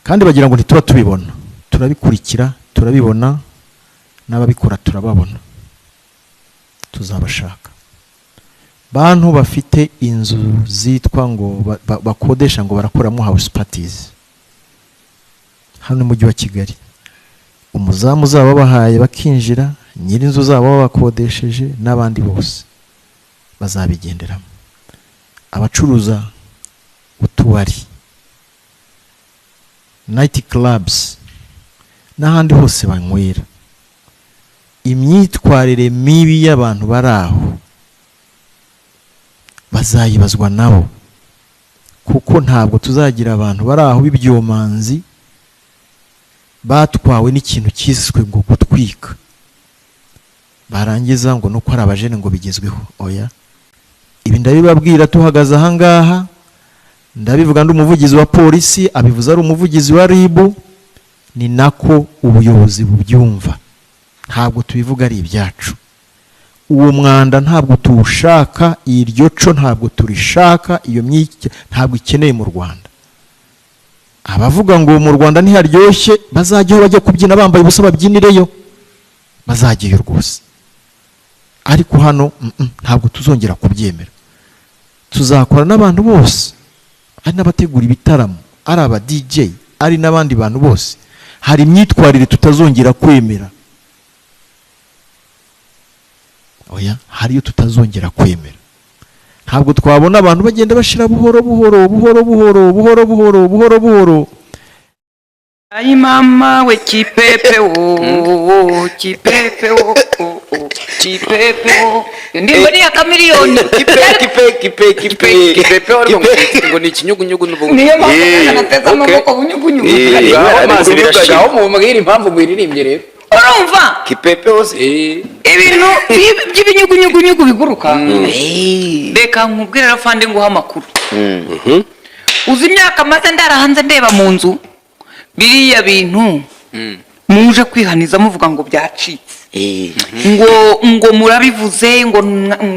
Kandi bagira ngo ntituba tubibona, turabikurikira, turabibona, n'ababikora turababona, tuzabashaka. Bantu bafite inzu zitwa ngo bakodesha ngo barakoramo house parties hano mu mujyi wa Kigali, umuzamu uzaba babahaye bakinjira, nyir'inzu zabo babakodesheje n'abandi bose bazabigenderamo. Abacuruza utubari, night clubs n'ahandi hose banywera, imyitwarire mibi y'abantu bari aho bazayibazwa nabo, kuko ntabwo tuzagira abantu bari aho b'ibyomanzi batwawe n'ikintu cyiswe ngo gutwika, barangiza ngo nuko ari abajene ngo bigezweho. Oya, ibi ndabibabwira tuhagaze ahangaha, ndabivuga ndi umuvugizi wa polisi, abivuze ari umuvugizi wa RIB, ni nako ubuyobozi bubyumva. Ntabwo tubivuga ari ibyacu. Uwo mwanda ntabwo tuwushaka, iryo co ntabwo turishaka, iyo myike ntabwo ikeneye mu Rwanda. Abavuga ngo mu Rwanda ntiharyoshye bazajyaho bajya kubyina bambaye ubusa, babyinireyo, bazajyayo rwose. Ariko hano ntabwo tuzongera kubyemera. Tuzakora n'abantu bose, ari n'abategura ibitaramo, ari aba DJ, ari n'abandi bantu bose. Hari imyitwarire tutazongera kwemera. Oya, hari iyo tutazongera kwemera. Ntabwo twabona abantu bagenda bashira buhoro buhoro, buhoro buhoro, buhoro buhoro, buhoro buhoro. Ayi mama we, kipepe wo, kipepe wo, kipepe wo. Iyo ndirimbo ni iya Kamiliyoni. Kipe, kipe, kipe, kipe. Kipepe ariko ngo ni ikinyugunyugu n'ubundi. Niyo mpamvu nateze amaboko bunyugunyugu. Ngaho amazi birashira. Ngaho mubwire impamvu mwiririmbye rero. Urumva? Kipepe hose. Ibintu by'ibinyugunyugunyugu biguruka. Reka nkubwire rero, fande, nguha amakuru. Uzi imyaka maze ndara hanze ndeba mu nzu biriya bintu muje kwihaniza, muvuga ngo byacitse, ngo murabivuze, ngo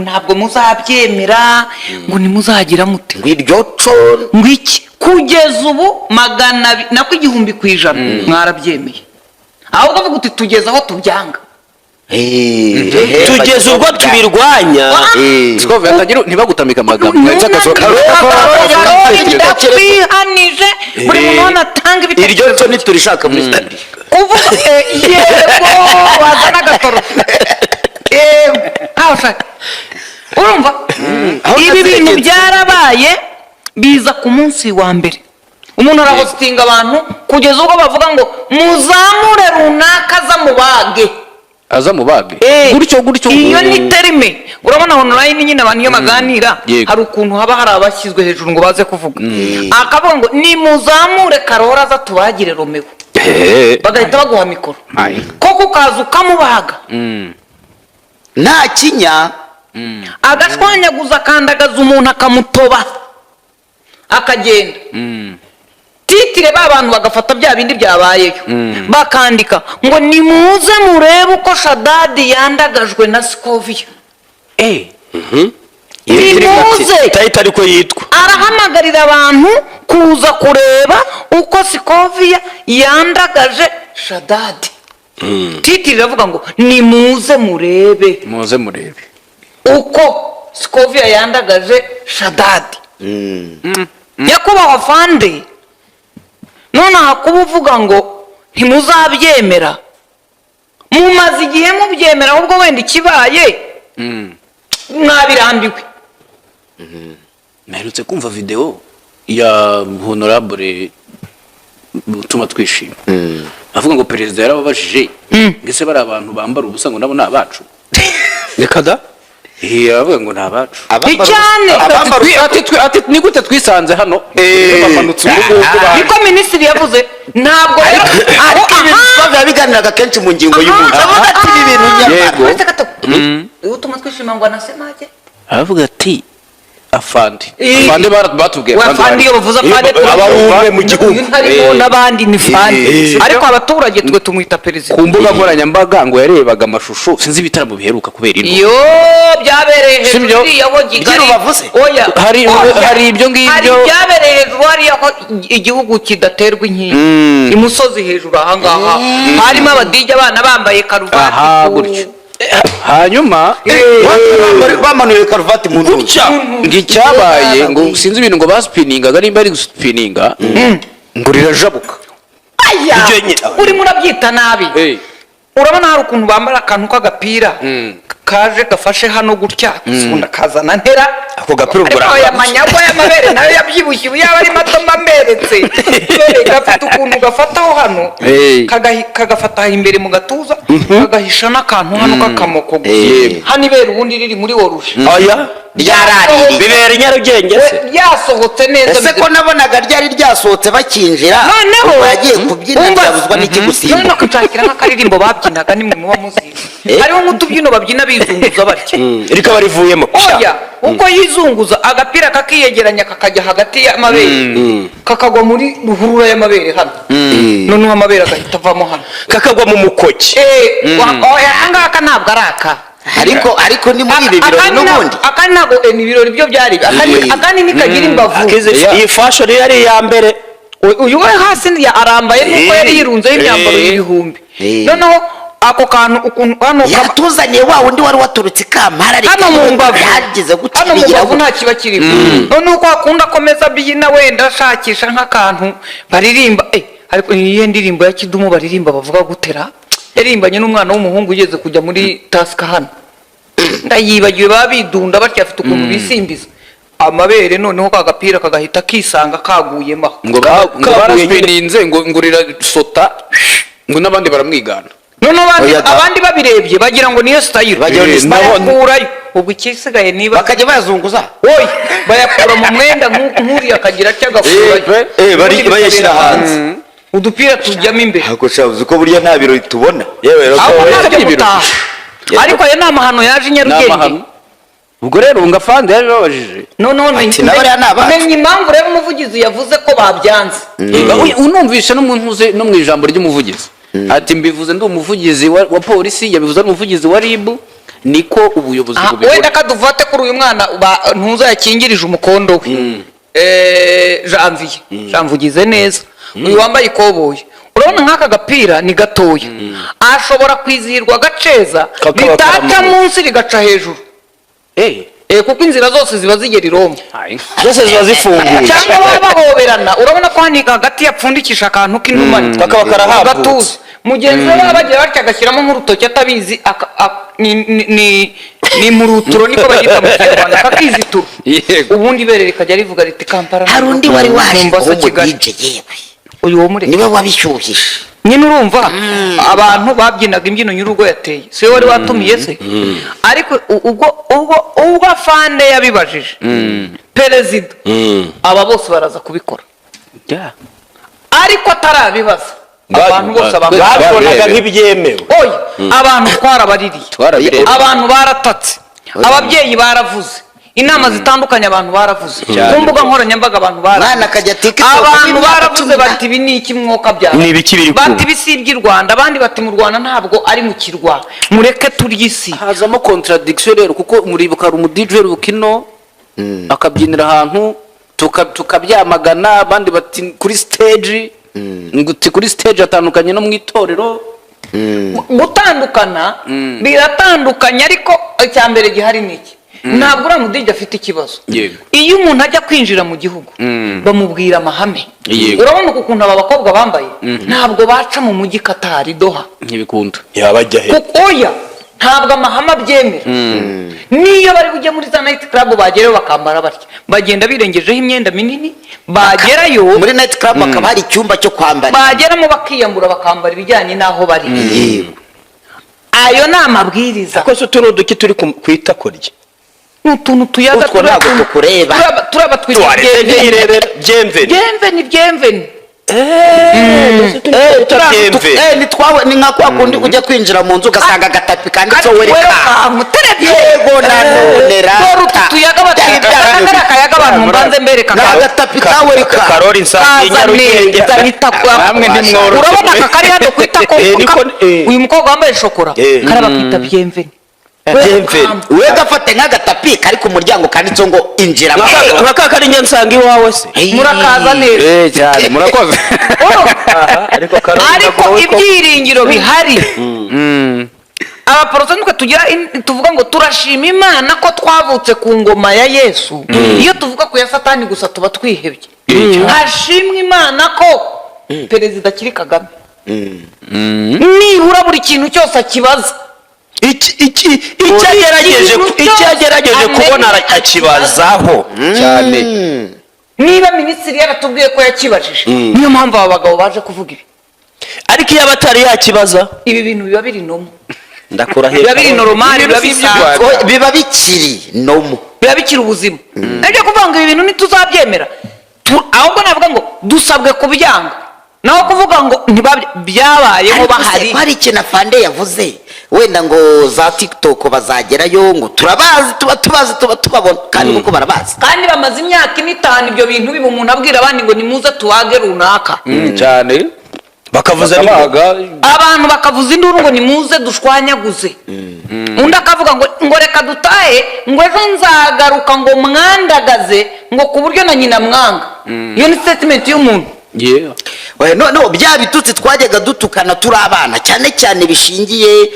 ntabwo muzabyemera, ngo ntimuzagira mute, ngo iryo co. Ngo iki? Kugeza ubu 200, nako 1000% mwarabyemeye. Ahubwo avuga uti tugeze aho tubyanga. Tugeze ubwo tubirwanya. Sikove hatagira ntibagutamike amagambo. Ndakwihanije, buri muntu hano atanga Iryo co ibitekerezo. ntiturishaka muri studio. Kuvuga yego, wazana agatoro, yego, ntawe ushaka. Urumva, Aho ibi bintu naziregetse. byarabaye, biza ku munsi wa mbere, umuntu arahositinga abantu kugeza ubwo bavuga ngo muzamure runaka aza mubage. Aza mubage. Gutyo gutyo. Iyo ni terme. Urabona online nyine, abantu iyo baganira, hari ukuntu haba hari abashyizwe hejuru ngo baze kuvuga, akavuga ngo nimuzamure Karora aza tubagire Romeo, bagahita baguha mikoro, koko ukaza ukamubaga. Nta kinya. Agashwanyaguza, akandagaza umuntu, akamutoba, akagenda. Titre, ba bantu bagafata bya bindi byabayeyo, bakandika ngo nimuze murebe uko Shadadi yandagajwe na Sikoviya. Nimuze. Title ariko yitwa Arahamagarira abantu kuza kureba uko Sikoviya yandagaje Shadadi. Titre iravuga ngo nimuze murebe Muze murebe uko Sikoviya yandagaje Shadadi. Nyakubahwa fande, nonaha kuba uvuga ngo ntimuzabyemera, mumaze igihe mubyemera, ahubwo wenda ikibaye mwabirambiwe. Mperutse kumva video ya honorable Utuma Twishima avuga ngo perezida yarababajije ngo ese bari abantu bambara ubusa, ngo nabo ni abacu? Reka da. Eh, aravuga ngo ni abacu. Cyane. Abambara Ati ni gute twisanze hano bamanutse ubu ngubu Niko minisitiri yavuze. Ntabwo rero aho Ariko ibintu biba biganiraga kenshi mu ngingo y'umunsi, avuga ati ibi bintu nyamara Yego. Uretse gato, Utuma Twishima ngo anasemage. Aravuga ati Afande. Eh. Afande batubwiye. We afande, iyo bavuze afande Aba ari umwe mu gihugu. Uyu ntarimo n'abandi ni fande, ariko abaturage twe tumwita perezida. Ku mbuga nkoranyambaga ngo yarebaga amashusho, sinzi ibitaramo biheruka kubera ino. Iyo byabereye hejuru Sibyo? iriya ho Kigali. By'i Rubavu se? Oya. Oya. Hari ibyo ngibyo. Hari ibyabereye hejuru hariya ko igihugu kidaterwa inkingi, imusozi hejuru ahangaha harimo abadijya, abana bambaye karuvati. Aha, gutyo. Hanyuma Bamanuye karuvati mu ntuza. Gutya. Ngo icyabaye, ngo sinzi ibintu ngo basipiningaga, nimba ari gusipininga, ngo rirajabuka. Aya, Ibyo nyine. Urimo urabyita nabi. Urabona hari ukuntu bambara akantu k'agapira kaje gafashe hano gutya, ubundi akazana ntera. Ako gapira ubwo Ariko aya manyagwa y'amabere nayo yabyibushye, ubu yaba ari mato mbameretse. Dore gafite ukuntu gafataho hano, kagafata imbere mu gatuza, kagahisha n'akantu hano k'akamoko gusa. Hano ibere ubundi riri muri woruje. Aya. Ryaraririye. Bibera i Nyarugenge se? Ryasohotse neza. Ese ko nabonaga ryari ryasohotse bakinjira, Noneho ubwo yagiye kubyina, umva- byabuzwa n'iki gusimbuka? Noneho nshakira nk'akaririmbo babyinaga, nimwe muba muzizi. Hariho nk'utubyino babyina bizunguza batya. Rikaba rivuyemo. Oya, uko yizunguza agapira kakiyegeranya, kakajya hagati y'amabere, kakagwa muri ruhurura y'amabere hano, noneho amabere agahita avamo hano. Kakagwa mu mukoki. Oya, aka ngaka ntabwo ari aka. Ariko ni muri ibi birori Akandi n'ubundi. Akandi ntabwo ni ibirori byo byari akandi nikagira imbavu. Iyi fashion yari iya mbere. Uyu we hasi arambaye nuko yari yirunzeho imyambaro y'ibihumbi. Noneho ako kantu ukuntu hano Yatuzaniye wa wundi wari waturutse i Kampala. Hano mu mbavu. Yagize gutya, Hano mu bigira mbavu gutya. nta kiba kirimo. Noneho uko akunda akomeza abyina, wenda ashakisha nk'akantu baririmba, ariko niyo ndirimbo ya Kidumu baririmba bavuga gutera, yaririmbanye n'umwana w'umuhungu ugeze kujya muri tasika hano, ndayibagiwe. Baba bidunda batya, afite ukuntu bisimbiza amabere, noneho ka gapira kagahita kisanga kaguyemo aho. Ngo barasipininze, ngo rirasota, ngo n'abandi baramwigana. Noneho abandi, Oya da. abandi babirebye bagira ngo niyo style. Bagira ngo ni style. Bayakurayo. Ubwo ikisigaye niba Bakajya bayazunguza. Oya, bayakura mu mwenda, nk'uriya akagira atya agakurayo. Bari bayashyira hanze. Udupira tujyamo imbere. Ntabwo uzi ko burya nta birori tubona. Yewe rero. Aho Oya, ntabyo ni ibirori. gutaha, ariko aya ni amahano yaje i Ni Nyarugenge. amahano. Ubwo rero ngo afande yarababajije. Noneho Ati, "N'abariya ni abacu." menya impamvu rero umuvugizi yavuze ko babyanze. Unumvishe no mu ntuze no mu ijambo ry'umuvugizi, ati mbivuze ndi umuvugizi wa polisi, yabivuze ari umuvugizi wa RIB, niko ubuyobozi Aha, bubibona. wenda kaduvate kuri uyu mwana ntuza yakingirije umukondo we. Janvier, janvier neza, uyu wambaye ikoboyi, urabona nk'aka gapira ni gatoya, ashobora kwizihirwa agaceza, Kakaba ritaca karamanuka. munsi rigaca hejuru. Kuko inzira zose ziba zigera i Roma. Zose ziba zifunguye. Cyangwa baba bahoberana, urabona ko hano hagati yapfundikisha akantu k'intumane. Kakaba karahambutse. Gatuza mugenzi we, baba bagira batya agashyiramo nk'urutoki atabizi, ni muruturo niko bagita mu Kinyarwanda, kakizitura. Ubundi ibere rikajya rivuga riti Kampala, Hari undi wari waje Mombasa, Kigali. w'umu DJ, yewe. Uyu wo mureke. Niwe wabishyuhije. Nyine urumva abantu babyinaga imbyino nyir'urugo yateye, si we wari watumiye se? Ariko ubwo afande yabibajije perezida, aba bose baraza kubikora, ariko atarabibaza abantu bose, abantu Babonaga nk'ibyemewe. Oya, abantu twarabaririye. Twarabirebye. Abantu baratatse, ababyeyi baravuze, inama zitandukanye abantu baravuze, Cyane. ku mbuga nkoranyambaga abantu baravuze. Mwana akajya TikTok Abantu y'imyaka baravuze 10. bati ibi ni iki mwuka bya Ni ibiki biri kuba? Bati ibi si iby'i Rwanda, abandi bati mu Rwanda ntabwo ari mu kirwa, mureke turye isi. Hazamo contradiction rero, kuko muribuka hari umu DJ Rukino akabyinira ahantu, tukabyamagana, abandi bati kuri stage, ngo uti kuri stage atandukanye no mu itorero. Gutandukana biratandukanye, ariko icya mbere gihari ni iki: ntabwo uriya mu DJ afite ikibazo. Iyo umuntu ajya kwinjira mu gihugu bamubwira amahame. Urabona uku kuntu aba bakobwa bambaye, ntabwo baca mu mujyi Katari, Doha. Ntibikunda. Yabajya he? Kuko oya, ntabwo amahame abyemera. Niyo bari bujye muri za night club, bagerayo bakambara batya, bagenda birengejeho imyenda minini, bagerayo Muri night club hakaba hari icyumba cyo kwambara. Bageramo bakiyambura, bakambara ibijyanye n'aho bari. Ayo ni amabwiriza. Ko se utu ni uduki turi ku itako rye? Ni utuntu tuyaga. Utwo ntabwo tukureba. Turaba twita Tuwaretse ntiyirebera byemveni. Byemveni, byemveni. Ni nka kwa kundi ujya kwinjira mu nzu ugasanga agatapi kanditseho welcome. Welcome terebye. Yego, nanone Dore utu tuyaga batwita kariya kayaga abantu mbanze mbereka. Ni agatapi ka welcome. Karori nsangiye Kaza Nyarugenge. neza nitako. Namwe ntimworoshye. Urabona aka kari hano kwita ko uyu mukobwa wambaye shokora kariya bakita bienvenue. Bienvenue. We gafate nk'agatapi kari ku muryango kanditseho ngo injira. Nka ka kari njye nsanga iwawe se. Murakaza neza. Cyane, murakoze. Ariko Karoli Ariko ndagowe ko- ibyiringiro bihari, abaporoso nitwe tugira tuvuga ngo turashima Imana ko twavutse ku ngoma ya Yesu. Iyo tuvuga ku ya Satani gusa tuba twihebye. Hashimwe Imana ko perezida akiri Kagame, nibura buri kintu cyose akibaza. Icyo agerageje Ikintu icyo cyose agerageje kubona amenya. akibazaho. Cyane. Niba minisitiri yaratubwiye ko yakibajije, niyo mpamvu aba bagabo baje kuvuga ibi. Ariko iyo aba atari yakibaza, ibi bintu biba biri normal, ndakurahiye. Biba biri normal, biba bisanzwe. Biba bikiri normal. Biba bikiri ubuzima. Nibyo kuvuga ngo ibi bintu ntituzabyemera. Ahubwo navuga ngo dusabwe kubyanga, naho kuvuga ngo byabayeho Ariko se bahari. ko hari ikintu afande yavuze, wenda ngo za TikTok bazagerayo, ngo turabazi, tuba tubazi, tuba tubabona, kandi koko barabazi. Kandi bamaze imyaka ine, 5, ibyo bintu biba, umuntu abwira abandi ngo nimuze tuwage runaka. Cyane. Bakavuza. Bakabaga. Abantu bakavuza induru ngo nimuze dushwanyaguze, undi akavuga ngo reka dutahe, ngo ejo nzagaruka, ngo mwandagaze, ngo ku buryo na nyina mwanga. Iyo ni statement y'umuntu. Yeah. Oya, no bya bitutsi twajyaga dutukana turi abana, cyane cyane bishingiye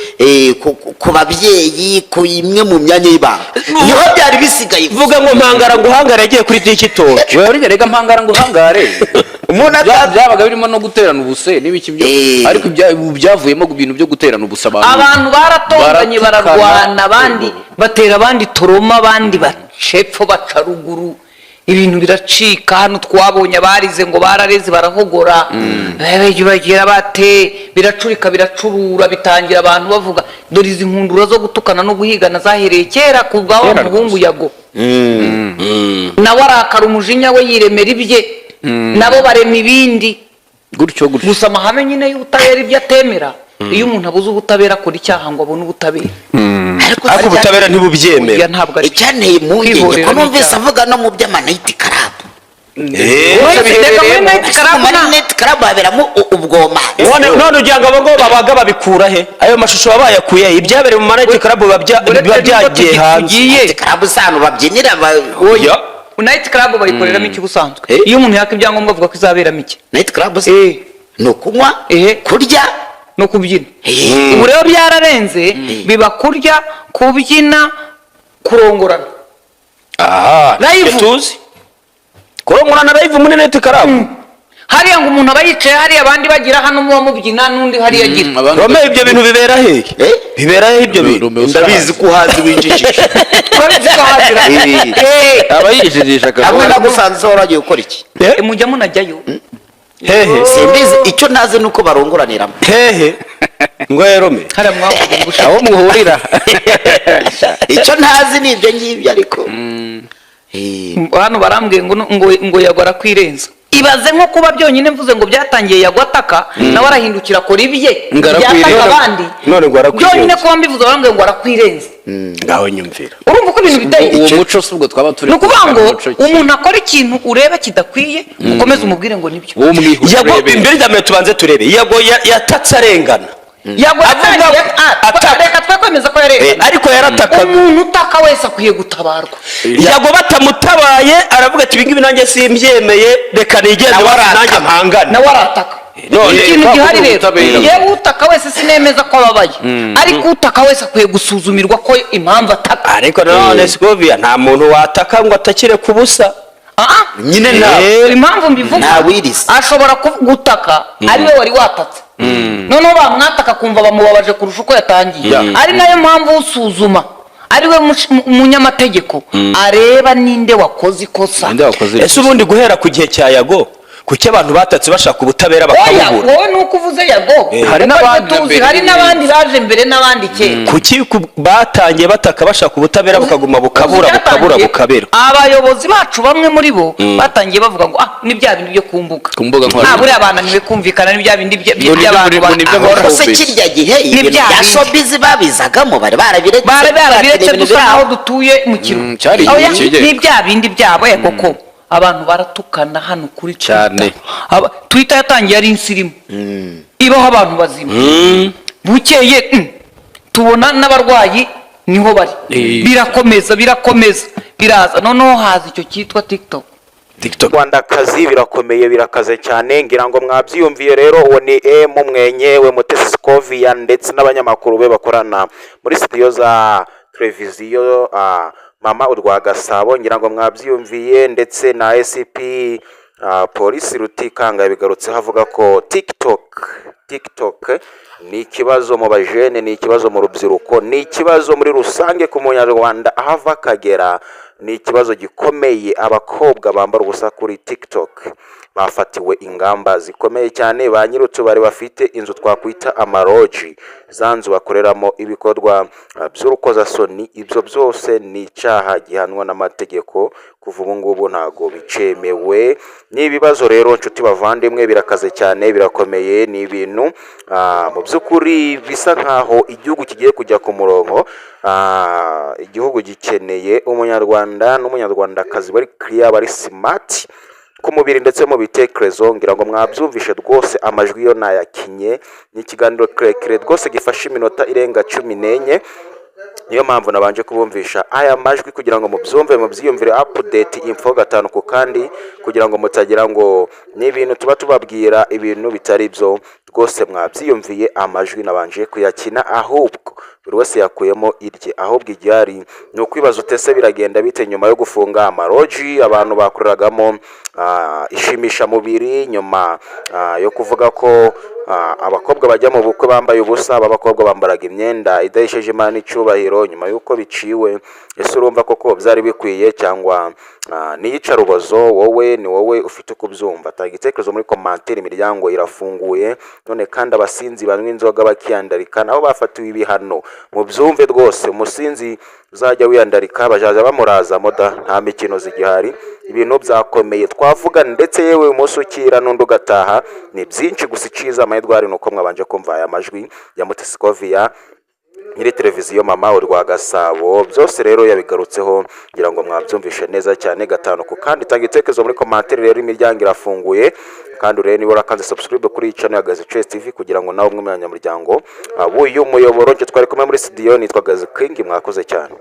ku babyeyi, ku imwe mu myanya y'ibanga, niho byari bisigaye. Vuga ngo mpangara ngo uhangare yagiye kuri TikTok. Wewe urya rega mpangara ngo uhangare. Umuntu Byabaga birimo no guterana ubuse n'ibiki byo, ariko ubu byavuyemo ibintu byo guterana ubusa, abantu Abantu baratonganye, baratukana. Bararwana, abandi batera abandi toroma, abandi bacepfo baca ruguru, ibintu biracika. Hano twabonye abarize ngo barareze barahogora, bagira bate, biracurika, biracurura, bitangira abantu bavuga. Dore izi nkundura zo gutukana no guhigana zahereye kera ku bwa wa Kera muhungu rwose. Yago nawe arakara, umujinya we yiremera ibye, nabo barema ibindi. Gutyo gutyo. Gusa amahame nyine y'ubutabera ibyo atemera, iyo umuntu abuze ubutabera akora icyaha ngo abone ubutabera. Ariko Ariko ubutabera ntibubyemera. Oya, ntabwo ari Icyanteye impungenge Kwihorera ko numvise n'icyaha. avuga no mu by'ama-night club. Reka muri night club Muri night club haberamo ubwoma. None ugira ngo abo ngabo babaga babikura he? Ayo mashusho baba bayakuye he? Ibyabereye mu ma-night club biba Uretse biba n'ubwo byagiye hanze. tugiye Night club si ahantu babyinira Oya. Night club bayikoreramo iki ubusanzwe? Iyo umuntu yaka ibyangombwa avuga ko izaberamo iki? Night club se ni ukunywa, kurya, no kubyina. Ubu rero byararenze, biba kurya, kubyina, kurongorana. Aha. Live. Tuzi kurongorana live muri night club. Hariya ngo umuntu aba yicaye hariya, abandi bagira hano, muba mubyina, n'undi hariya agira. Rome, ibyo bintu bibera hehe? Bibera hehe ibyo bintu? Romeo. Ndabizi ko uhazi, winjijisha. Urabizi ko hazira. Aba yijijisha. Hamwe Akaba nagusanze waragiye gukora iki? Mujya munajyayo. Hehe? Simbizi, icyo ntazi ni uko barongoraniramo. Hehe ngo Rome? Hariya mwavuga ubushize. Aho muhurira. Icyo ntazi ni ibyo ngibyo, ariko Hano barambwiye ngo Yagwa arakwirenza. Ibaze nko kuba byonyine mvuze ngo byatangiye Yagwa ataka, nawe arahindukira akora ibye Ngo arakwirenza. byataka abandi. None ngo arakwirenza. Byonyine kuba mbivuze barambwiye ngo arakwirenza. Ngaho nyumvira. Urumva uko ibintu biteye? Uwo muco si ubwo twaba turi Ni ukuvuga ngo muco ki? Umuntu akora ikintu ureba kidakwiye, ukomeze umubwire ngo nibyo. Wowe umwihuse Yago, urebe. imbere ya mbere tubanze turebe Yago yatatse arengana. Yago Avuga yatangiye ataka. Reka twe kwemeza ko yarengana. Ariko yaratakaga. Umuntu utaka wese akwiye gutabarwa. Yago batamutabaye aravuga ati: "Ibingibi nanjye simbyemeye, reka nigende Nawe iwacu, arataka. nanjye mpangane." Nawe arataka. None Ikintu twavuga gihari rero, ubutabera. yewe utaka wese sinemeza ko ababaye, ariko utaka wese akwiye gusuzumirwa ko impamvu ataka. Ariko nanone Scovia, nta muntu wataka ngo atakire ku busa. Ah, Nyine nta impamvu mbivuga, Ntawiriza. ashobora gutaka ari we wari watatse, noneho bamwataka kumva bamubabaje kurusha uko yatangiye. Ari nayo mpamvu usuzuma ari we umunyamategeko areba ninde wakoze ikosa. Ninde wakoze Ese ubundi guhera ku gihe cya Yago Kuki abantu batatse bashaka ubutabera Oya, bakabubura? wowe nuko uvuze Yago. Hari Kuko n'abandi tuzi, mbere. hari n'abandi baje mbere n'abandi kera. Kuki batangiye bataka bashaka ubutabera, bukaguma bukabura, bukabura, bukabera? Abayobozi bacu bamwe muri bo batangiye bavuga ngo ah, ni bya bindi byo ku mbuga. Ku mbuga nkoranyambaga. Ah, buriya bananiwe kumvikana, ni bya bindi Ngo ni ibyo by'abantu ngo ni ibyo muri Ahubwo se showbiz. kirya gihe ibintu bya bya bindi. showbiz babizagamo, bari barabiretse. Bari barabiretse, ibintu dusa biri aho. naho dutuye mu kirwa. Mm, cyari igihe Oya, kigenga. ni bya bindi byabo ya koko abantu baratukana hano kuri Cyane. Twitter. Twitter yatangiye ari insirimu, ibaho abantu bazima. Bukeye tubona n'abarwayi niho bari. Birakomeza, birakomeza, biraza, noneho haza icyo cyitwa TikTok. TikTok. Rwandakazi, birakomeye, birakaze cyane. Ngira ngo mwabyiyumviye rero. Uwo ni M mwenyewe Mutesi Scovia ndetse n'abanyamakuru be bakorana muri studio za televiziyo Mama Urwa Gasabo. Ngira ngo mwabyiyumviye, ndetse na ACP Polisi Rutikanga yabigarutseho, avuga ko TikTok ni ikibazo mu bajene, ni ikibazo mu rubyiruko, ni ikibazo muri rusange ku munyarwanda aho ava akagera, ni ikibazo gikomeye. Abakobwa bambara ubusa kuri TikTok bafatiwe ingamba zikomeye cyane. Ba nyir'utubari bafite inzu twakwita amaroji, za nzu bakoreramo ibikorwa by'urukozasoni, ibyo byose ni icyaha gihanwa n'amategeko. Kuva ubu ngubu ntago bicemewe. Ni ibibazo rero, nshuti bavandimwe, birakaze cyane, birakomeye. Ni ibintu mu by'ukuri bisa nkaho igihugu kigiye kujya ku murongo. Igihugu gikeneye umunyarwanda n'umunyarwandakazi bari kiriya, bari smart ku mubiri ndetse mu bitekerezo. Ngira ngo mwabyumvishe rwose, amajwi yo nayakinye. Ni ikiganiro kirekire rwose gifashe iminota irenga 14, niyo mpamvu nabanje kubumvisha aya majwi kugira ngo mubyumve, mubyiyumvire, update info gatanu ku kandi, kugira ngo mutagira ngo ni ibintu tuba tubabwira ibintu bitari byo. Rwose mwabyiyumviye, amajwi nabanje kuyakina, ahubwo buri wese yakuyemo irye. Ahubwo igihari ni ukwibaza utese biragenda bite nyuma yo gufunga amaroji abantu bakoreragamo ishimishamubiri, nyuma yo kuvuga ko abakobwa bajya mu bukwe bambaye ubusa, abakobwa bambaraga imyenda idahesheje Imana icyubahiro, nyuma y'uko biciwe, ese urumva koko byari bikwiye cyangwa n'iyicarubozo? Wowe ni wowe ufite uko ubyumva. Tanga igitekerezo muri commentaire, imiryango irafunguye. None kandi abasinzi banywa inzoga bakiyandarika nabo bafatiwe ibihano. Mubyumve rwose, umusinzi uzajya wiyandarika bazaza bamuraza moda, nta mikino zigihari. Ibintu byakomeye twavuga, ndetse yewe umunsi ukira n'undi ugataha, ni byinshi. Gusa iciza amahirwe ni uko mwabanje kumva aya majwi ya Mutesi Scovia, nyiri televiziyo Mama Urwa Gasabo. Byose rero yabigarutseho, ngira ngo mwabyumvishe neza cyane gatanu ku kandi. Tanga igitekerezo muri commentaire rero, imiryango irafunguye. Kandi urebe niba urakanze subscribe kuri iyi channel ya Gazi Chess TV kugira ngo nawe umwe mu banyamuryango w'uyu muyoboro. Njye twari kumwe muri studio nitwa Gazi King, mwakoze cyane.